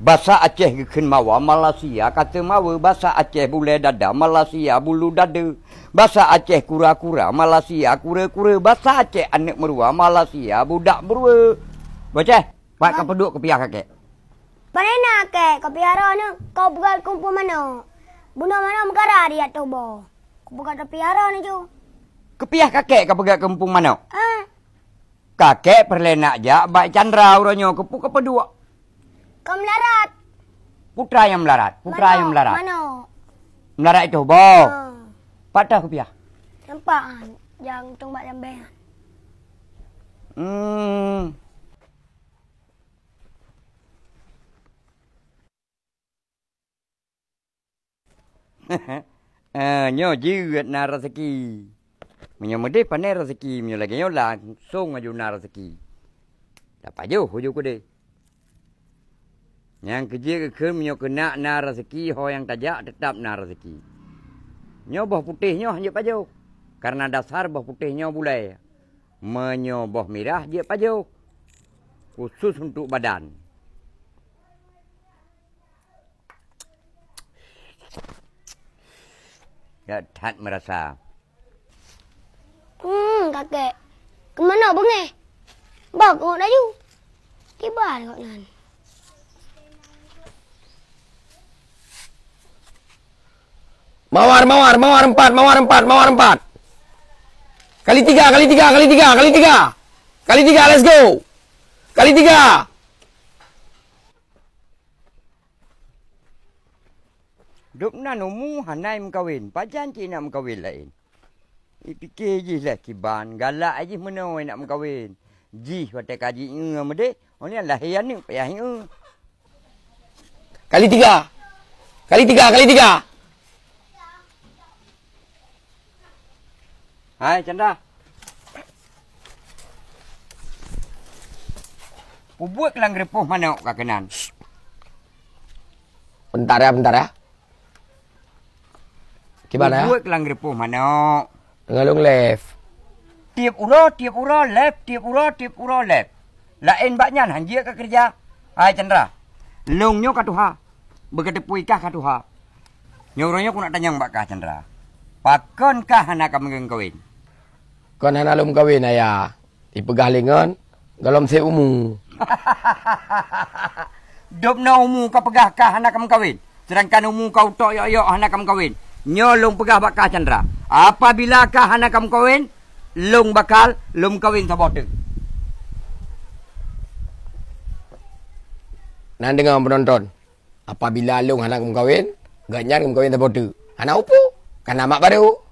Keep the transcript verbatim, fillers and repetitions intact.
Basa Aceh geukheun mawa, Malaysia kata mawe. Basa Aceh bulée dada, Malaysia bulu dade. Basa Aceh kura-kura, Malaysia kure-kure. Basa Aceh aneuk meurua, Malaysia budak beurue. Boceh, pat ka peuduek kupiah kakek? Pane na kek, kupiah roh nyoe, kau peugah keumpung manok. Bunoe manok meukara di ateueh boh. Kupeugah kupiah roh nyoe ju. Kupiah kakek ka peugah keumpung manok? Ah. Kakek peureulée nak jak bak Chandra uroe nyoe, keupeue ka peuduek? Ka meularat. Putra nyang meularat, putra nyang meularat. Manok. Meularat itu boh. Ha. Pat toh kupiah? Nampak an, nyang tueng bak lambeh an. Hmm. Eh, nyoe jeuet na raseuki. Meunyoe meudeh pane raseuki, meunyoe lagée nyoe langsong aju na raseuki. Tapajoh ujoe keudeh. Nyang keujeuet geukheun meunyoe keunak na raseuki, ho nyang tajak teutap na raseuki. Nyoe boh putéh nyoe hanjeuet pajoh, kareuna dasar boh putéh nyoe bulée. Meunyoe boh mirah jeuet pajoh, khusus untuk badan. Gét that meurasa. Hmm, kakek. Keumanok beungéh? Bah, keuok laju. Kiban kok nyan. Mawar, mawar, mawar empat, mawar empat, mawar empat. Kali tiga, kali tiga, kali tiga, kali tiga. Kali tiga, let's go. Kali tiga. Dub nan umu hana meukawen, pajan cit nak meukawen laén. Ipike jih lah kiban, galak jih meunoe nak meukawen. Jih watée ka ji ngeue meudeh, oh nyan lahé aneuk payah ngeue. Kali tiga. Kali tiga, kali tiga. Hai, Chandra. Pubuet lam geureupoh manok ka keunan. Bentar ya, bentar ya. Gimana ya? Pubuet lam geureupoh manok. Ngalung left. Tiep uroe, tiep uroe, left, tiep uroe, tiep uroe, left. Laén bak nyan hanjeuet ka keureuja. Hai Chandra, lôn nyoe ka tuha. Beukeuteupeue kah ka tuha. Nyoe uroe nyoe ku nak tanyong bak kah Chandra. Pakon kah hana ka meukawen? Kon hana lôn meukawen, Ayah. Ipeugah lé ngon gohlom sép umu. Dub na umu ka peugah kah hana ka meukawen, seudangkan umu ka utok yok-yok hana ka meukawen. Nyoe lôn peugah bak kah Chandra, apabila kah hana ka meukawen, lôn bakal lôn meukawen saboh teuk. Nan deungoe penonton, apabila lôn hana ka meukawen, gobnyan ka meukawen saboh teuk. Hana upu, kana mak barô.